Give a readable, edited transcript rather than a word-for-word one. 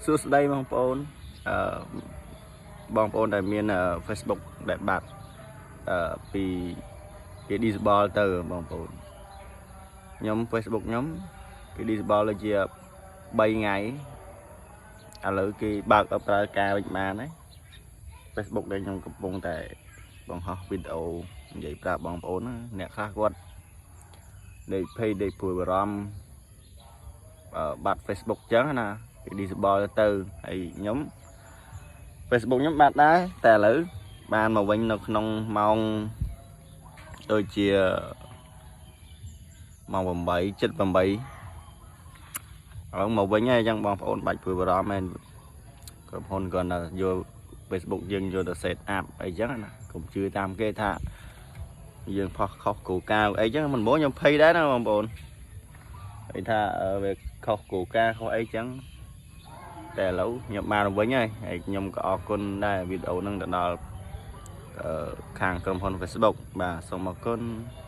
សួស្តីបងប្អូនអឺបងប្អូនដែលមាន Facebook ដែលបាត់អឺពីគេ disable ទៅបងប្អូនខ្ញុំ Facebook ខ្ញុំគេ disable ដូចជា3ថ្ងៃឥឡូវគេបើកឲ្យប្រើការវិញបានហើយ Facebook ដែលខ្ញុំកំពុងតែបង្ហោះវីដេអូនិយាយប្រាប់បងប្អូនណាអ្នកខ្លះគាត់ដេកភ័យដេកព្រួយបារម្ភអឺបាត់ Facebook ចឹងណាគេ disable ទៅហើយខ្ញុំ Facebook ខ្ញុំបាត់ដែរតែឥឡូវបានមកវិញនៅក្នុងម៉ោងដូចជាម៉ោង8 7 8ឥឡូវមកវិញហើយអញ្ចឹងបងប្អូនបាច់ព្រួយបារម្ភមែនក្រុមហ៊ុនគាត់ថាយក Facebook យើងយកទៅ set up អីចឹងណាកុំជឿតាមគេថាយើងផុសខុសគោលការណ៍អីចឹងមិនមកខ្ញុំភ័យដែរណាបងប្អូនហើយថាវាខុសគោលការណ៍ខុសអីចឹងតែឥឡូវខ្ញុំបានវិញហើយហើយខ្ញុំក៏អរគុណដែរវីដេអូហ្នឹងទៅដល់ខាងក្រុមហ៊ុន Facebook បាទសូមអរគុណ។